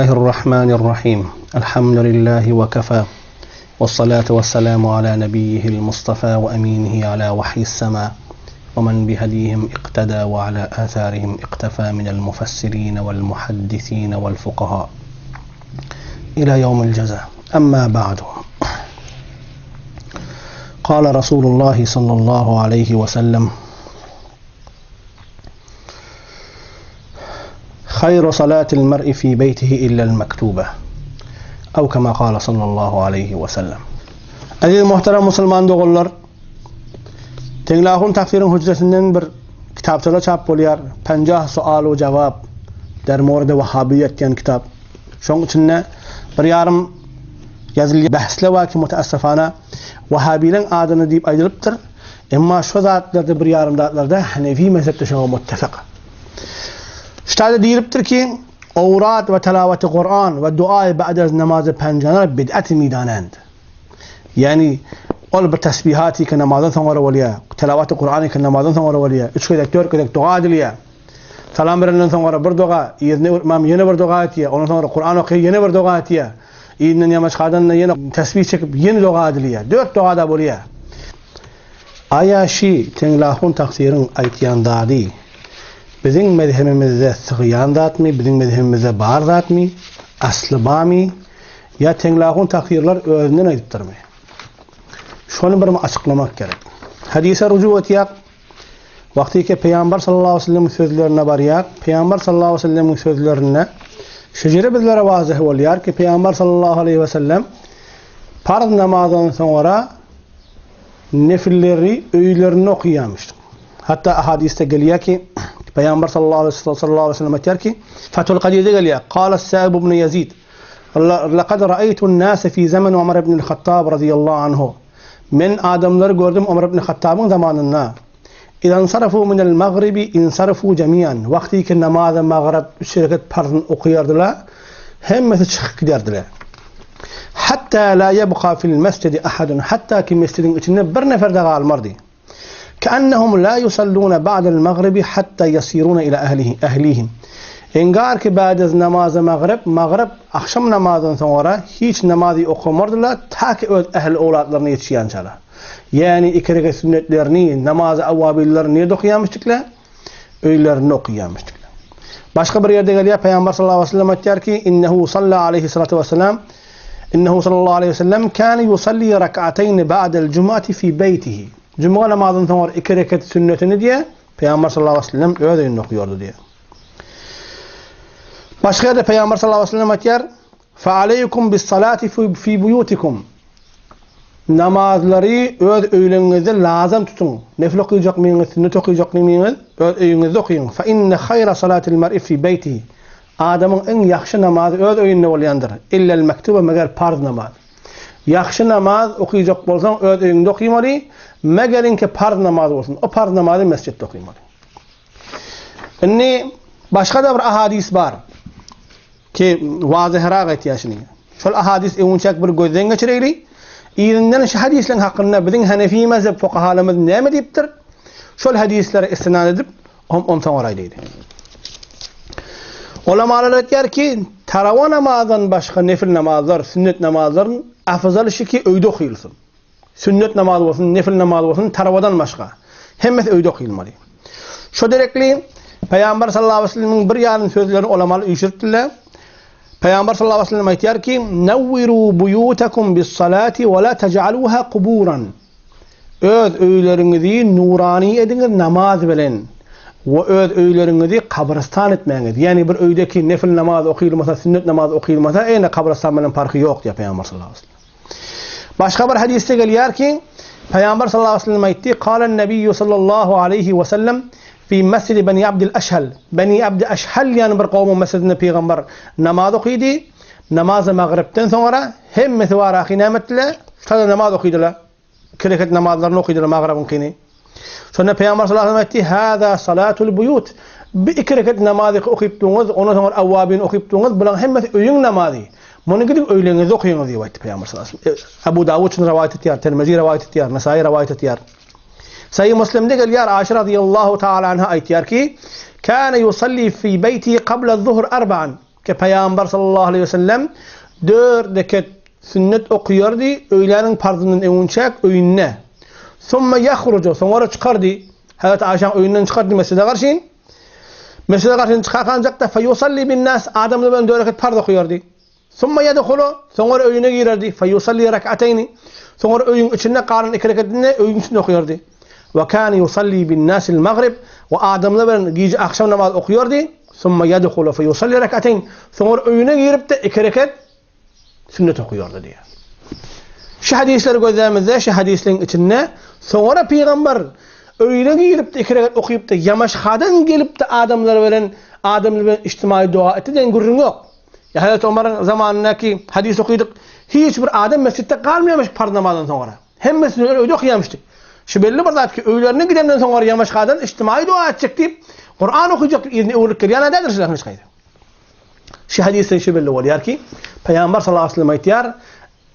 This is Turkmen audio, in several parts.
الله الرحمن الرحيم الحمد لله وكفى والصلاة والسلام على نبيه المصطفى وأمينه على وحي السماء ومن بهديهم اقتدى وعلى آثارهم اقتفى من المفسرين والمحدثين والفقهاء إلى يوم الجزاء أما بعد قال رسول الله صلى الله عليه وسلم خير صلاة المرء في بيته إلا المكتوبة أو كما قال صلى الله عليه وسلم Aziz muhterem musulman doganlar, Teňlahun tafsiriň hüjresinden bir kitapçalar çap bolýar. Penjah sual we jawab der moride wahhabiýet diýen kitap. Şoň içinde bir ýarym ýazylýan bähsler bar ki, mutaessefana wahhabileň adyna diýip aýdylypdyr. Emma şo zatlarda bir ýarym zatlarda Hanefi mezhepde şoňa muttefik. Ştada diýilipdir ki, Owrat we telawaty Kuran we duaý ba'de namazy penjana bid'at midanend. Ýagny ol bir tesbihat ki namazdan soňra bolýar, telawaty Kuran ki namazdan soňra bolýar, üç gezek, dört gezek doga edilýär. Salam berenden soňra bir doga, yzyna imam ýene bir doga etýär, ondan soňra Kuran okaýar, ýene bir doga etýär. Yzyndan ýamaşgadan ýene tesbih çekip ýene doga edilýär. Dört doga da bolýar. Aýa şi Teňlahun tagsyryň aýtýan zady biziň mezhebimizde sygýan zatmy, biziň mezhebimizde bar zatmy, asly bamy ýa Teňlahun tagsyrlar özünden aýdypdyrmy? Şony bir açyklamak gerek. Hadise rujuk etýäk. Wagtyky Pygamber sallallahu aleyhi ve sellemiň sözlerine barýar. Pygamber sallallahu aleyhi ve sellemiň sözlerinde şejere bizlere wazyh bolýar ki Pygamber sallallahu aleyhi ve sellem parz namazdan soňra nefilleri öýlerinde okaýarmyş. Hatda ahadisde gelýär ki Pygamber sallallahu aleyhi ve sellem aýtýar ki Fathul Kadirde gelýär. Kala Sa'ib ibn Yazid Laqad ra'aytu an-nasa fi zaman Umar ibn al-Hattab radiyallahu anhu. Men adamlary gördüm Omar ibn Hattabyň zamanynda. Izansarafu minel magribi insarafu jemian. Wagtyky namazy magrib üç rekat parzyny okaýardylar, hemmesi çykyp giderdiler. Hatta la ýebka fil mesjidi ahadun. Hatda ki mesjidiň içinde bir nefer-de galmardy. Keennehum la yusalluna ba'del magribi hatta yasiruna ila ahlihim. Engar ki ba'dez namazy magrib, magrib akşam namazyndan soňra hiç namazy okamardylar ta ki öz ähli owlatlaryna ýetişýänçalar. Ýäni iki rekat sünnetlerini, namazy awwabillerini nirde okaýarmyşdyklar? Öýlerinde okaýarmyşdyklar. Başga bir ýerde gelýär Pygamber sallallahu aleyhi ve sellem aýtýar ki, innehu salla aleyhi salatu vesselam Innehu sallallahu aleýhi we sellem kâne yusalli rak'ateýni ba'del jum'ati fi beýtihi. Jumga namazyndan soňra iki rekat sünnetini diýe, Pygamber sallallahu aleýhi we sellem öz öýünde okaýardy diýe. Başga ýerde Pygamber sallallahu aleýhi we sellem aýtýar, Fe aleýkum bis salati fi buýutikum. Namazlary öz öýleriňizde lazym tutuň. Nefil okaýjakmyňyz, sünnet okaýjakmyňyz, öz öýüňizde okaýyň. Fe inne haýra salatil mer'i fi beýtihi. Adamyň iň ýagşy namazy öz öýünde bolýandyr. Illel mektuba meger parz namaz. Ýagşy namaz okyjak bolsaň öz öýüňde okymaly, megeriňki parz namaz bolsun. O parz namazy mesjitde okymaly. Indi başga-da bir ahadys bar ki wazyhrak aýtýar şuny. Şol ahadys öňünçäk bir gözden geçireýli. Yzyndan şu hadyslaryň hakynda biziň Hanefi mezhep fukahalarymyz näme diýipdir? Şol hadyslara istinad edip Hom onsoň oraý diýdi. Ulamalar aýtýar ki, tarawa namazdan başga nefil namazlar, sünnet namazlaryň afzaly şu ki öýde okylsyn. Sünnet namaz bolsun, nefil namaz bolsun, tarawadan başga. Hemmesi öýde okylmaly. Şo derekli Pygamber sallallahu aleyhi ve sellemiň bir ýarym sözlerini ulamalar üýşüripdirler. Pygamber sallallahu aleyhi ve sellem aýtýar ki, Nawwiru buýutakum bis-salati we la taj'aluha kuburan. Öz öýleriňizi nurany ediňiz namaz bilen we öz öýleriňizi kabrystan etmäňiz. Ýagny bir öýdeki nefil namaz okylmasa, sünnet namaz okylmasa, ene kabrystan bilen parhy ýok diýýär Pygamber sallallahu aleyhi ve sellem. Başga bir hadysda gelýär ki, Pygamber sallallahu aleyhi ve sellem aýtdy, Kalen nebiýu sallallahu aleyhi ve sellem fi mesjidi Beni Abdil Eşhel. Beni Abdi Eşhel diýen bir kowmuň mesjidinde pygamber namaz okydy. Namazy magrybden soňra hemmesi baraky näme etdiler? Şada namaz okydylar. Iki rekat namazlaryny okydylar magrybyňkyny. Şonda Pygamber sallallahu aleyhi ve sellem aýtdy, Hâzâ salatul buýut. Bu iki rekat namazy okypdyňyz, ondan soňra awwabin okypdyňyz, bularyň hemmesi öýüň namazy. Muny gidiň öýleriňizde okyňyz diýip aýtdy Pygamber sallallahu aleyhi ve sellem. Abu Dawud şuny rowaýat etýär, Termizi rowaýat etýär, Nasaýy rowaýat etýär. Sahyh Muslimde gelýär, Aişe radiyallahu taala anha aýtýar ki, Kâne yusalli fi beýtihi qabla zuhr arba'an. Ki Pygamber sallallahu aleýhi we sellem dört reket sünnet okaýardy, öýläniň parzyndan öňünçäk öýünde. Summa ýahruju, soňra çykardy. Hazreti Aýşaň öýünden çykardy mesjide garşy. Mesjide garşy çykarkanjakda feýusalli bin-nas, adamlar bilen dört reket parz okaýardy. Summa ýedhulu, soňra öýüne girerdi, feýusalli rek'ateýni, soňra öýüň içinde galan iki reketini öýüň içinde okaýardy. We kâne yusalli bin-nâsil magrib, we adamlar bilen gije agşam namazy okaýardy, summa ýedhulu feýusalli rek'ateýn, soňra öýüne girip-de iki reket sünnet okaýardy diýýär. Şu hadysleri gözlämizde, şu hadyslaryň içinde soňra pygamber öýüne girip-de iki reket okyp-da ýamaşhadan gelip-de adamlar bilen adamlar bilen içtimaý doga etdi diýen gürrüň ýok. Ýa Hazreti Omaryň zamanyndaky hadys okydyk, hiç bir adam mesjitde galmaýarmyş parz namazdan soňra. Hemmesini öýde okaýarmyşdyk. Şu belli bir zat ki, öýlerine gidenden soňra ýamaşgadan içtimaý doga etjek diýip, Kuran okajak diýip yzyna öwrülip gelýän däldir şularyň hiç haýsy. Şu hadysdan şu belli bolýar ki, Pygamber sallallahu aleyhi ve sellem aýtýar,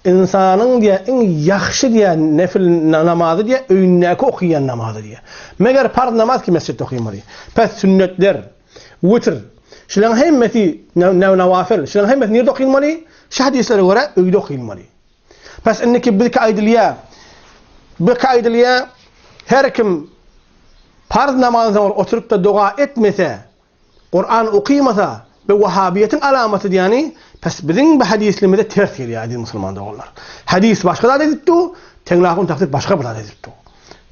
ynsanyň diýýär iň ýagşy diýýär nefil namazy diýýär öýündäki okaýan namazy diýýär. Meger parz namaz ki mesjitde okaýmaly. Pes sünnetler, Witr. Şularyň hemmesi nawafil. Şularyň hemmesi nirde okylmaly? Şu hadislere görä öýde okylmaly. Pes indiki birki aýdylýar. Birki aýdylýar. Her kim parz namazyndan soňra oturyp-da doga etmese, Kuran okymasa, bu wahabiýetiň alamaty diýýäni, pes biziň bu hadislerimize ters gelýär, eziz musulman doganlar. Hadis başga zat aýdyp dur, Teňlahun takdyr başga bir zat aýdyp dur.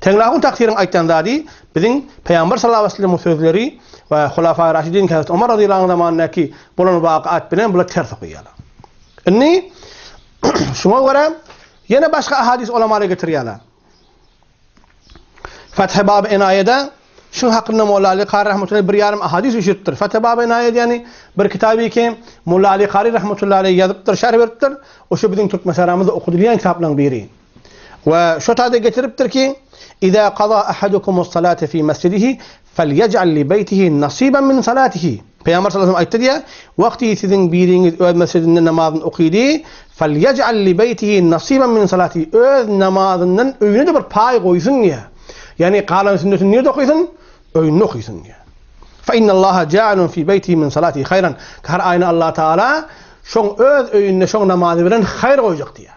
Teňlahun takdyryň aýtýan zady biziň Pygamber sallallahu aleýhi we sellemiň sözleri we Hulafaýy Raşidin Hazreti Omar razyýallahu anh zamanyndaky bolan wakat bilen bular ters okaýarlar. Indi şuňa görä ýene başga ahadis ulamalar getirýärler. Fath Bab Enaýede şuň hakynda Molla Ali Kary rahmetullahi bir ýarym ahadis üýşüripdir. Fath Bab Enaýe diýeni bir kitaby ki Molla Ali Kary rahmetullahi aleýh ýazypdyr, şerh beripdir. O şu biziň Türkmenistanymyzda okadylýan kitaplaryň biri. We şo taýda getiripdir ki, Iza qaza ahadukumus salate fi mesjidihi Felyec'al li beýtihi nasiban min salatihi. Pygamber sallallahu aleyhi ve sellem aýtdy diýýär, Wagty siziň biriňiz öz mesjidinde namazyny okydy, felyec'al li beýtihi nasiban min salatihi. Öz namazyndan öýüne-de bir paý goýsun diýýär. Ýagny galan sünnetini nirde okysyn? Öýünde okysyn diýýär. Fe innallaha ja'ilun fi beýtihi min salatihi haýran. Her aýna Allah Taala şoň öz öýünde şoň namazy bilen haýyr goýjak diýýär.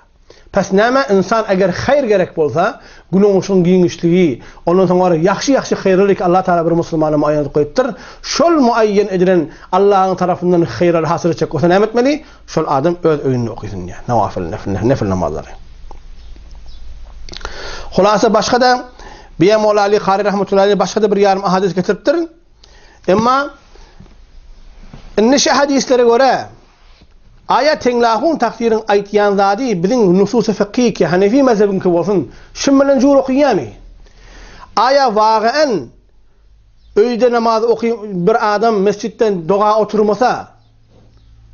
Pes näme, ynsan eger haýyr gerek bolsa, günüň giňişligi, ondan soň bar ýagşy-ýagşy haýyrlary ki Allah Tagala bir musulmana muaýýen edip goýupdyr, şol muaýýen edilen Allahyň tarapyndan haýyrlary hasyl etjek bolsa näme etmeli? Şol adam öz öýünde okysyn diýýär, nawafyl, nefil namazlary. Hulasa başga-da Biýe Molla Ali Kary rahmetullahi aleyh başga-da bir ýarym ahadys getiripdir. Emma indi şu hadislere görä Aýa Teňlahun tafsiriň aýtýan zady biziň nususy fykhy ki Hanefi mezhebiňki bolsun, şum bilen jur okyýamy? Aýa wagyen öýde namaz oky bir adam mesjitden doga oturmasa,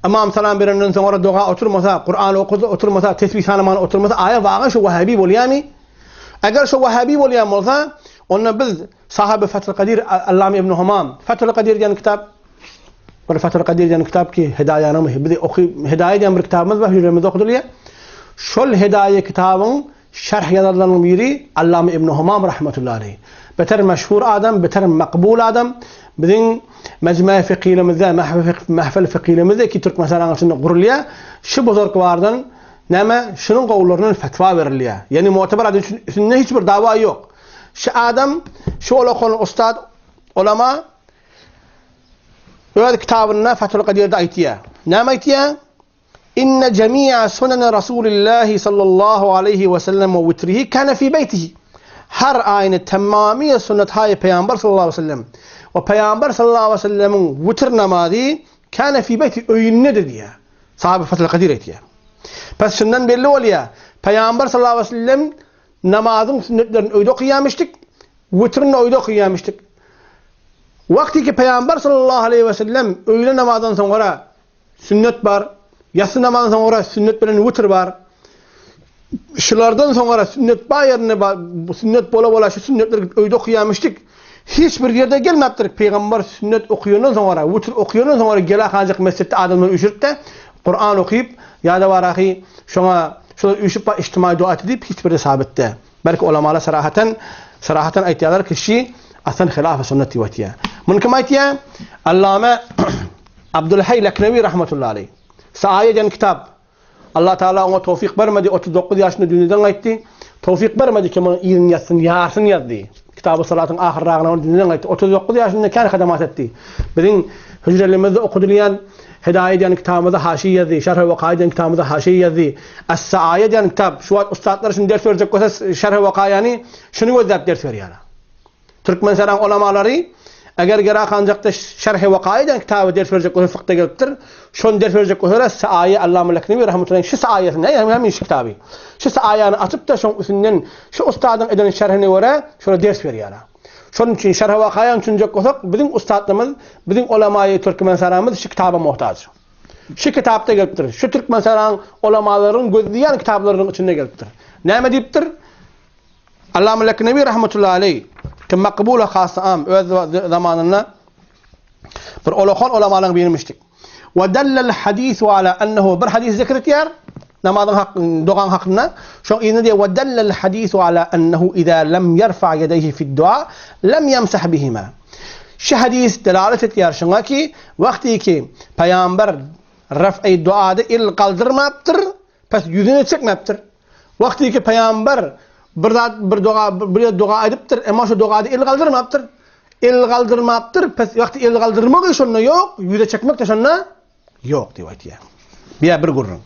ymam salam berenden soňra doga oturmasa, Kuran okasa oturmasa, tesbih sanaman oturmasa, aýa wagyen şu wahabi bolýamy? Eger şu wahabi bolýan bolsa, onda biz sahaby Fathul Kadir Allame ibn Humam, Fathul Kadir diýen kitap Bir Fathul Kadir diýen kitap ki Hidaýanyň bizi oky Hidaýa diýen bir kitabymyz bar, hüjremizde okadylýar. Şol Hidaýa kitabyň şerh ýazanlarynyň biri Allama Ibn Humam rahmetullahi aleýh. Beter meşhur adam, beter makbul adam. Biziň mejmai fikilimizde, mahfil fikilimizde ki Türkmenistanyň içinde gurulýar. Şu buzurgwardan näme şunuň gowularyndan fetwa berilýär. Ýani mu'tabar adam üçin üstünde hiç bir dawa ýok. Şu adam, şu ol okan ustad, ulama Öz kitabynda Fathul Kadirde aýtýar. Näme aýtýar? Inne jemi'a sunene Rasulillahi sallallahu aleyhi we sellem we witrihi kana fi beýtihi. Her aýyny tamamyýe sünnet haýy Pygamber sallallahu aleyhi we sellem we Pygamber sallallahu aleyhi we sellemiň witr namazy kana fi beýti öýündedir diýýär. Sahaby Fathul Kadir aýtýar. Pes şundan belli bolýar. Pygamber sallallahu aleyhi we sellem namazyň sünnetlerini öýde okaýarmyşdyk, witrini öýde okaýarmyşdyk. Wagty ki Pygamber sallallahu aleýhi we sellem öýle namazdan soňra sünnet bar, ýassy namazdan soňra sünnet bilen witr bar. Şulardan soňra sünnet bar ýerinde bar, sünnet bola bola şu sünnetleri gidip öýde okaýarmyşdyk. Hiç bir ýerde gelmäpdir Pygamber sünnet okaýandan soňra, witr okaýandan soňra gele hanjak mesjitde adamlary üýşürip-de Kuran okyp ýa-da barahy şoňa şolar üýşüp bar içtimaý dua etdi diýip hiç birde sabit däl. Belki ulamalar sarahaten sarahaten aýtýarlar ki şi aslan hilaf-y sünnet diýip aýtýar. Muny kim aýtýar? Allame. Abdulhaý Leknewi rahmetullahi aleýh. Saaýa diýen kitap. Allah Taala oňa towfyk bermedi, 39 ýaşynda dünýeden gaýtdy. Towfyk bermedi ki, munuň yzyny ýazsyn, ýarsyny ýazdy. Kitabu Salatyň ahyrragyna ol dünýeden gaýtdy. 39 ýaşynda kän hadamat etdi. Biziň hüjrelerimizde okadylýan Hidaýa diýen kitabymyza haşiýe ýazdy, Şerh-i Wekaýa diýen kitabymyza haşiýe ýazdy. As-Saaýa diýen kitap, şu wagt ussatlar şuny ders berjek bolsa, Şerh-i Wekaýany şuny gözläp ders berýärler. Türkmenistanyň ulamalary eger Gerak hanjakda Şerh-i Wekaýa diýen kitaby ders berjek bolsa fykda gelipdir. Şony ders berjek bolsalar Saaýa Allama Leknewi rahmetullahi şu Saaýasyny, ýagny hemişe şu kitaby. Şu Saaýany açyp-da şoň üstünden şu ussadyň eden şerhine görä şola ders berýärler. Şonuň üçin Şerh-i Wekaýany düşünjek bolsak biziň ussatlarymyz, biziň ulamaýy Türkmenistanymyz şu kitaba muhtaç. Şu kitapda gelipdir. Şu Türkmenistanyň ulamalaryň gözleýän kitaplarynyň içinde gelipdir. Näme diýipdir? Allama Leknewi rahmetullahi aleý, ki makbul hasy am öz zamanynda bir ulakan ulamalaryň birimişdik. Wa dallal hadisu ala ennehu bir hadis zikr etýär namazyň hak dogaň hakynda. Şoň yzyna diýýär wa dallal hadisu ala ennehu iza lam yerfa yedeyhi fi dua lam yemsah bihima. Şu hadis delalet etýär şuňa ki wagty ki paýamber raf'i duada el galdyrmapdyr Pes ýüzüne çekmepdir. Wagtyky pygamber bir zat bir doga bir ýerde doga aýdypdyr, emma şo dogada el galdyrmapdyr. El galdyrmapdyr, pes wagty el galdyrmagy şonda ýok, ýüze çekmek de şonda ýok diýip aýtýar. Biýa bir gürrüň.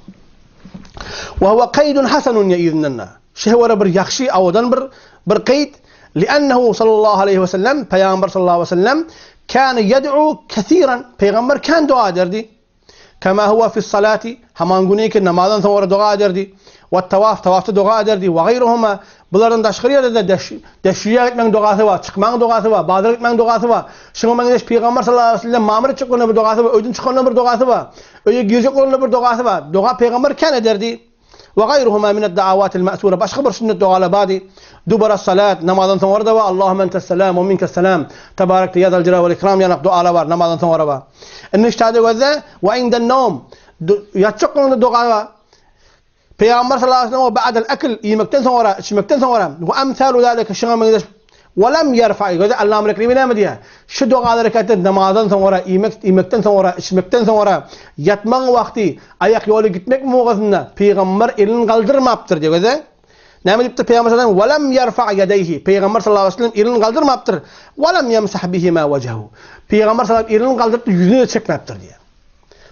Wa huwa kaýdun hasanun ýa yzyndan. Şehwara bir ýagşy awadan bir bir kaýd. Li'annahu sallallahu aleýhi we sellem pygamber sallallahu aleýhi we sellem kana yed'u kesiran. Pygamber kän doga ederdi. Kema huwa fis salati, haman güni ki namazdan soňra doga ederdi. Wat tawaf, tawafda doga ederdi. Wa gaýruhuma, bulardan daşgary ýerde-de deşşüýä gitmegiň dogasy bar, çykmagyň dogasy bar, bazara gitmegiň dogasy bar. Şuňa meňzeş Pygamber sallallahu aleýhi we sellem mamur etjek bolanda bir dogasy bar, öýden çykanda bir dogasy bar, öýe girjek bolanda bir dogasy bar. Doga pygamber kän ederdi. Ve gaýruhuma mined da'awatil ma'sura başga bir sünnet dogalar bardy. Dubaras salat namazdan soňra da bar. Allahümme entes selam ve minkes selam. Tebarekte ya zal celal vel ikram ýaly dualar bar namazdan soňra bar. Indi ştada gözle ve inden nawm ýatjak bolanda doga bar. Peygamber sallallahu aleyhi ve sellem ba'del akl iýmekden soňra, içmekden soňra ve emsalu zalika şuňa meňzeş Ve lem yerfa göze Allah'ın melekleri näme diýýär? Şu dogalar rekatda namazdan soňra, iýmek iýmekden soňra, içmekden soňra, ýatmagyň wagty, aýak ýoly gitmek mugasynda pygamber elini galdyrmapdyr diýýär göze. Näme diýipdir pygamber sallallahu aleyhi ve sellem? Ve lem yerfa yedeyhi. Pygamber sallallahu aleyhi ve sellem elini galdyrmapdyr. Ve lem yemsah bihima wejhehu. Pygamber sallallahu elini galdyryp ýüzüne çekmepdir diýýär.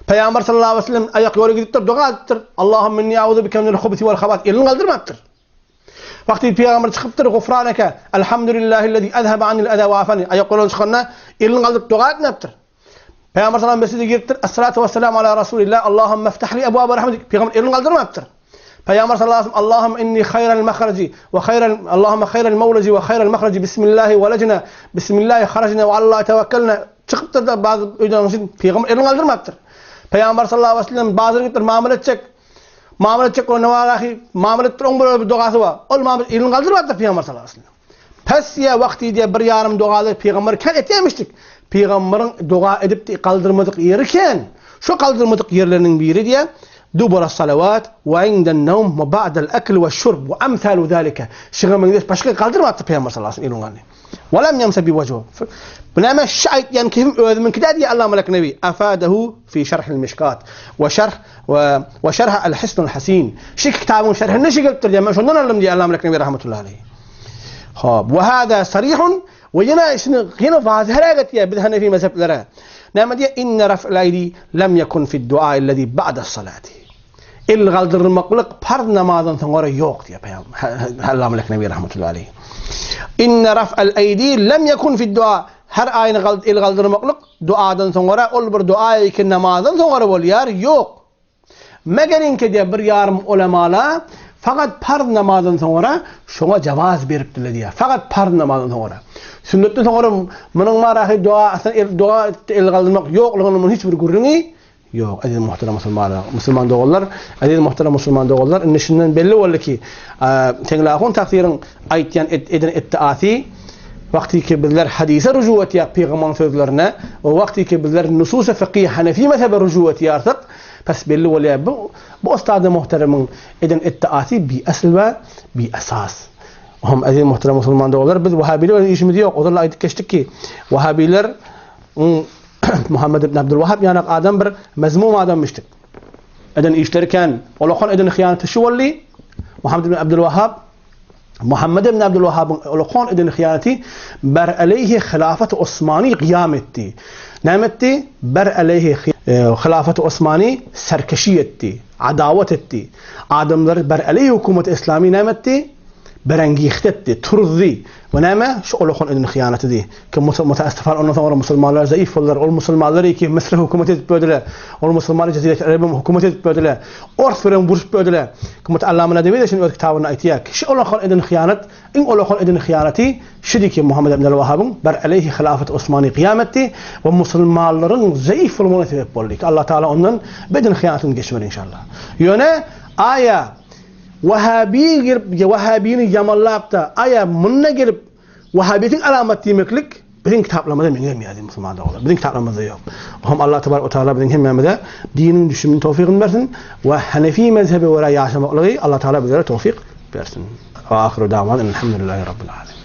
Pygamber sallallahu aleyhi ve sellem aýak ýoly gidipdir, doga edipdir. Allahumma inni a'udhu bika minel hubusi vel habat. Elini galdyrmapdyr. Wagty pygamber çykypdyr, Gufraneke, Elhamdülillahillezî ezhebe anil eza ve afani. Aýak ýoldan çykanda elini galdyryp doga etmepdir. Pygamber salam mesjide giripdir. Essalatu vesselamu ala Rasulillah. Allahumma iftah li ebwaba rahmetik. Pygamber elini galdyrmapdyr. Pygamber sallallahu aleyhi ve sellem Allahumma inni hayral mahraji ve hayral Allahumma hayral mawlaji ve hayral mahraji bismillahi velejna bismillahi harajna ve Allah tevekkelna. Çykypdyr da bazı öýden pygamber elini galdyrmapdyr. Pygamber sallallahu aleyhi ve sellem bazara gitipdir, mamla etjek. Mamla etjek bolan nowagahy mamla etdir, oň bir dogasy bar. Ol mamla elini galdyrypdyr Pygamber sallallahu aleyhi ve sellem. Pes ýa wagty diýe bir ýarym dogaly pygamber kän etýämişdik. Pygamberiň doga edip galdyrmadyk ýeri kän. Şo galdyrmadyk ýerleriniň biri diýe dubura salawat we inden nawm we ba'dal akl we şurb we amsalu zalika. Şuňa meňzeş başga galdyrmapdyr pygamber sallallahu aleyhi ve sellem elini. Welam yemse bi wejhu. Bu näme şu aýtýan kefim özümiňki däl diýýär Allama Leknewi. Afadahu fi şerhil mişkat we şerh we we şerh al hisnul hasin. Şu iki kitabyň şerhinde şu gelipdir diýýär. Men şondan aldym diýýär Allama Leknewi rahmetullahi aleyh. Hop, we hada sarihun we ýene şunu ýene waziheräk etýär biz Hanefi mezheplere. Näme diýýär? Inne raf'l aýdi lem yekun fi du'a allazi ba'da salati. El galdyrmaklyk parz namazdan soňra ýok diýýär Pygamber Allama Leknewi rahmetullahi aleyh. Inne raf'al aýdi lem yekun fi dua. Her aýyny el galdyrmaklyk duadan soňra ol bir dua ki namazdan soňra bolýar, ýok. Megerinki diýýär bir ýarym ulemala fakat parz namazdan soňra şoňa jawaz beripdirler diýýär. Fakat parz namazdan soňra. Sünnetden soňra munuň marahy dua dua el galdyrmak ýoklugynyň munuň hiç bir gürrüňi Ýok, eziz muhterem musulmanlar, musulman doganlar, eziz muhterem musulman doganlar, indi şundan belli boldy ki, Teňlahun tagsyryň aýtýan eden iddiasy, wagty ki bizler hadise ruju etýäk pygamberiň sözlerine we wagty ki bizler nusus-y fykhy hanefi mezhebe ruju etýärsak, pes belli bolýar bu bu ustady muhteremiň eden iddiasy bi asl we bi esas. Ohm eziz muhterem musulman doganlar, biz wahabiler bilen işimiz ýok. Ozal aýdyp geçdik ki, wahabiler. Muhammed ibn Abdülwahhab ýanak adam bir mezmum adammyşdyk. Eden işleri kän. Olakan eden hyýanaty şu boldy. Muhammed ibn Abdülwahhab Muhammed ibn Abdülwahhabyň olakan eden hyýanaty ber aleyhi hilafet Osmani gyýam etdi. Näme etdi? Ber aleyhi hilafet Osmani serkeşi etdi, adawat etdi. Adamlary ber aleyhi hukumet İslami näme etdi? Berengiht etdi, turuzdy. Bu näme? Şu olakan eden hyýanatydy. Ki mutaessifan ondan soňra musulmanlar zaif boldular. Ol musulmanlar ki Misre hökümet edip berdiler. Ol musulmanlar Jeziret Arabiýa hökümet edip berdiler. Ors bilen urşup berdiler. Ki Mutallama Nedewi de şuny öz kitabynda aýtýar. Ki şu olakan eden hyýanat, iň olakan eden hyýanaty şudy ki Muhammed ibn Wahabyň ber aleyhi hilafet Osmany gyýam etdi we musulmanlaryň zaif bolmagyna sebäp boldy. Ki Allah Taala ondan beden hyýanatyny geçmedi inşallah. Ýöne aýa Wahabi gelip Wahabini ýamanlap-da, aýa munda gelip Wahabiýetiň alamaty diýmeklik biziň kitaplarymyzda meňzemeýär diýip musulman doganlar. Biziň kitaplarymyzda ýok. Ohm Allah tebarek we taala biziň hemmämize diniň düşümini towfygyny bersin we Hanefi mezhebe görä ýaşamaklygy Allah Taala bizlere towfyk bersin. Wa ahyru da'wana elhamdülillahi rabbil alamin.